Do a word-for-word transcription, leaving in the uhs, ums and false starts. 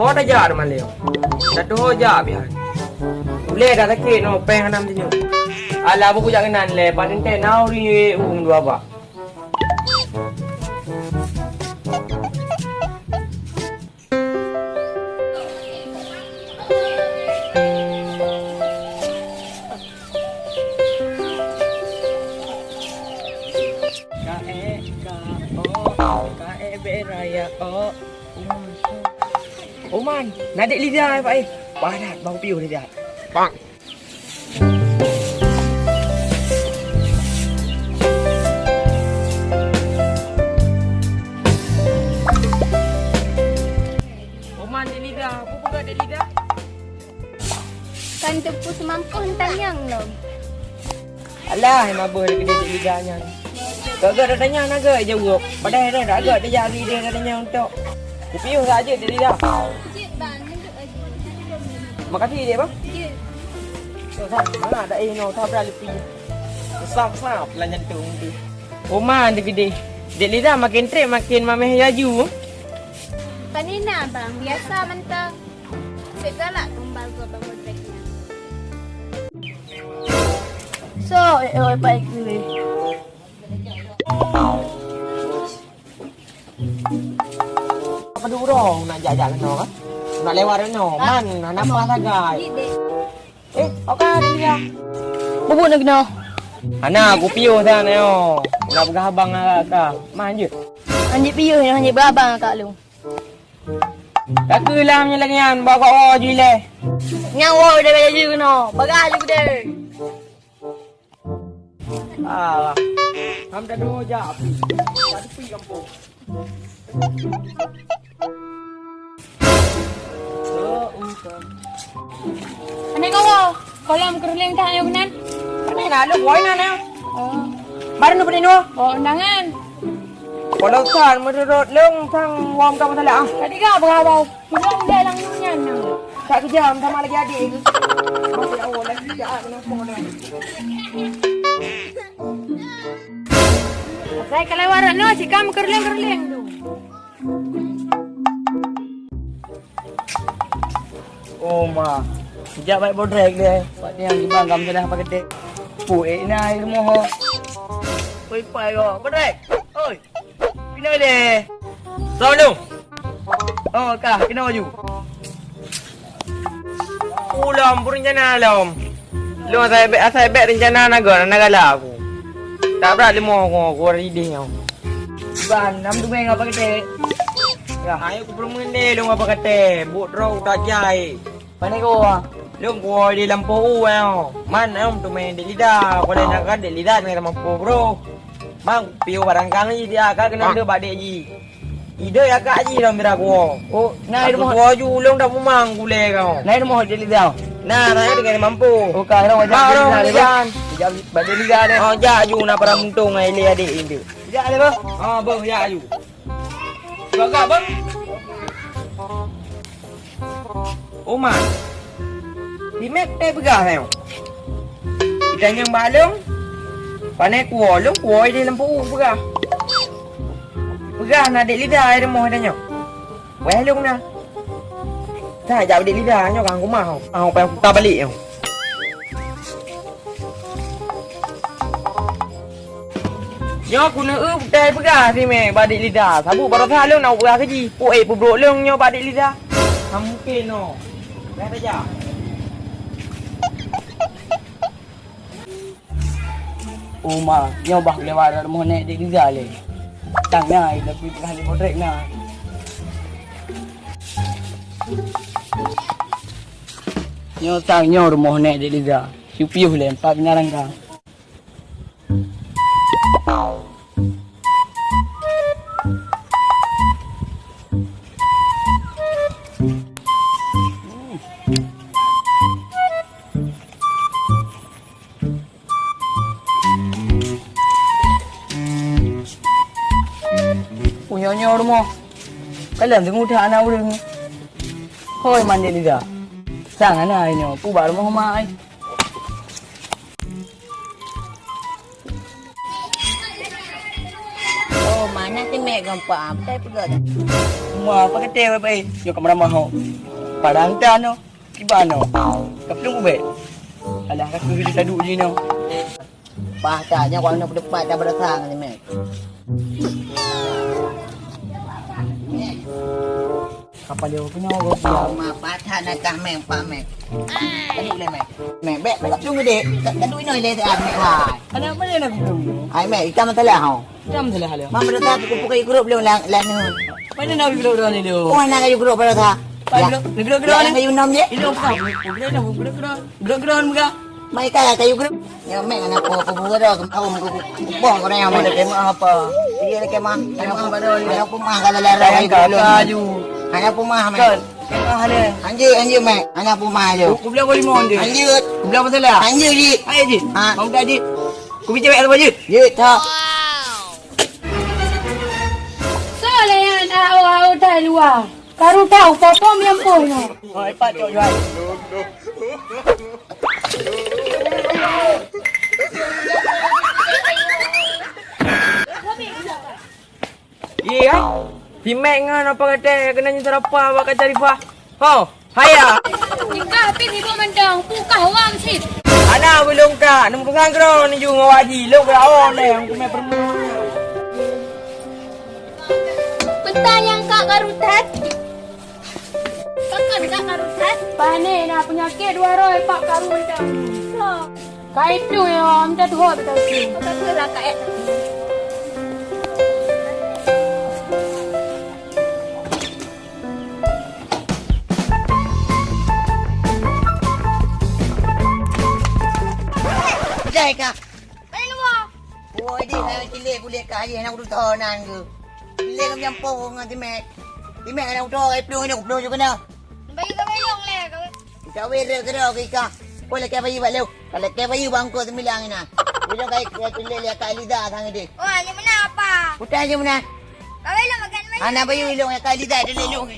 Oh, tajak teuma lé. Tatuho jak biar. Ulèe dah sakét nyoe, péng hana meutunyok. Alah, buku jak keunan lé, panen teh na ureueng u dua bak. Kaék, kaék, oh, kaék bèk raya, oh. Oman, na Dek Liza, eh, Pak, eh. Padat bang piôh Liza. Bang. Oman, Dek Liza, apa peugah Dek Liza? Kan teupeu seumangkôh tanyong lom. Alah, maböh dikeudeh Dek Liza nyan. Gak-gak tatanyong na gak jaweueb. Padahai dah gak tajak di ideh tatanyong tok. Kupiôh saja Dek Liza. Makasih Dek bang. Susah, mana ada eh no, sabra lepi. Susah, susah, pelan jantung tu. Oma dikeudeh. Dek Liza makin trép makin mameh laju. Panina bang, biasa mantong. Cek galak gombal gua bangun trek nyan. So, eh, eh, baik ni. Apa dulu nak jak-jak kena kan? Nak lewat kena. Man, nak nampak sagai. Eh, oke dia. Bubuk nak kena. Ana, aku piôh dah nyoe. Nak peugah abang agak ka. Man je. Hanjeuet piôh nyoe, hanjeuet peugah abang agak lu. Ka keuh lah meunyoe lagèe nyan, bak kok woe ju ilèe. Nyang woe deh bak laju keunoe, bagah laju deh. Alah. Ham dah dua jak api. Tak tepi kampung. Aneuk kawoe, kolom keureuléng that nyoe keunan. Aneuk na lôn woe na na. Oh. Barang nu beunoe. Oh, undangan. Kalau tan meurot lôn sang wam ka masalah ah. Tadi ka apa khabar? Pulang dia lang nyan. Tak kejam sama lagi adik. Masih awal lagi tak kena phone. Saya kalau warak no, si kam keureuléng-keureuléng tu. Oh ma, sejak baik bodrek dia. Buat dia yang gibang kamu jelas pakai tek. Puik na ilmu ho. Oi pai go, bodrek. Oi. Kena le. Assalamualaikum. Oh kah, kena baju. Ulom pun rencana lom. Lôn asai bèk, asai bèk rencana naga, na gala aku. Tak berat limo aku, aku ridih nyoe. Ban, nam tu meng apa kete? Ya. Ayo ku permen deh lôn apa kete, buet droe tak jai. Pane ko ah. Lôn ku di lampu u ayo. Man am tu meng Dek Lida, ko le nak kan Dek Lida dengan lampu bro. Bang, piu barang kang ji dia ka kena deh bak dek ji. Ide ya kak ji dah mira kuo. Oh, na rumoh. Kuo ju ulong dah pumang gule kau. Na rumoh jadi dia. Nah, saya dengan mampu. Oh, ka rumoh jadi dia. Bak dia. Bak dia dia. Oh, jak ju na para muntung ai le adik indu. Jak le bah. Ah, bah jak ju. Gagak bah. Uma. Di mek teh peugah nyoe. Kita nyang balong. Pane kuo long kuo di lampu peugah. Peugah na dek Lida ai rumoh dah nyoe. Weh long na. Dah jak dek Lida nyoe kang rumah. Au pai kuta balik nyoe. Nyoe ku neu-eu bukai peugah si meh bak dek Lida. Sabu barosa lôn na peugah keji. Pu eh peubrok lôn nyoe bak dek Lida. Ka mungken nyoe. Dah saja. Uma, nyoe bah lewat rumoh nek dek Lida le. Tang na, tapi peugah le bodrek na. Nyoe tang nyoe rumoh nek dek Lida. Sipiuh le empat binarang ka. Punyonyo rumoh. Kalian tengok dah anak urang ni. Hoi mandi lidah. Sang anak inyo. Pu bak rumoh mak ai. Oh, mana tu Eh, gampang, apa peugah? Ma, apa kata, baik-baik? Nyoe ka meuramah ho. Padang tan no. Kiban no. Ka plueng ubek. Alah, ka keuh di tadu jinoe. Pah, tak, nyoe kau nak berdebat dah berasa ngan Mek. Kapal dia kena gua. Ma, patah nak kah Mek, Pak Mek. Tadi le Mek. Mek, bek, bek, tunggu dek. Tadu inoe le, Mek, hai. Ada apa dia nak? Hai, Mek, itam masalah ho. Itam masalah dia. Mak berdebat buku-buku grup lu lang, lang. Mana nak grup dah ni lu? Oh, nak grup berasa. Pak, grup, grup, grup. Yang kayu enam je? Ini apa? Grup, grup, grup. Gerok-gerok muka. Mai ka kayu gerok. Ya, Mek, anak po, po, po, gerok. Kau mau ku, ku, ku, boh kau nanya, Mek. Ada kemah apa? Iya, ada kemah. Anak po, anak po mah kalau lara kayu gerok. Kaju. Anak po mah, Mek. Kan. Kemah ada. Anjir, anjir, Mek. Anak po mah je. Ku, ku beli apa limau dia? Anjir. Ku beli apa salah? Anjir, Ji. Ayo, Ji. Ha. Mau tak, Ji? Ku beli cewek atau baju? Ji, tak. Soalnya anak awak udah luar. Karu tahu, popom yang pun. Oi, Pak, cok jual. Iya, kan? Si Mek ngon apa kata kena nyeusah rapa bak Kak Sharifah. Ho, haya. Tingkah pih ibu mendong, pukah wang sit. Ana belum ka, nem kusang kron ni ju ngawak ji, lok kau ne, aku mai permu. Peutanyaan Kak Karutan. Pakon Kak Karutan? Pane na peunyakét dua roh Pak Karutan. Ka itu ya, minta tuhan betul sih. Betul lah Kak, eh. Jai, Kak. Hai, Noah. Oh, di hai cilek bulet ka ayah nak udah tahu nan ke. Cilek kami jampo ngan Timek. Timek nak udah ai peluh ni, peluh juga na. Bayu ka belong le ka. Ka weh re kena ke ka. Ko le ke bayu bak leu. Kalau ke bayu bangko sembilang ina. Bila kai ke cilek le ka lida sang de. Oh, hanya mana apa? Utai je mana? Ka belong makan bayu. Anak bayu ilong ka lida de lelong.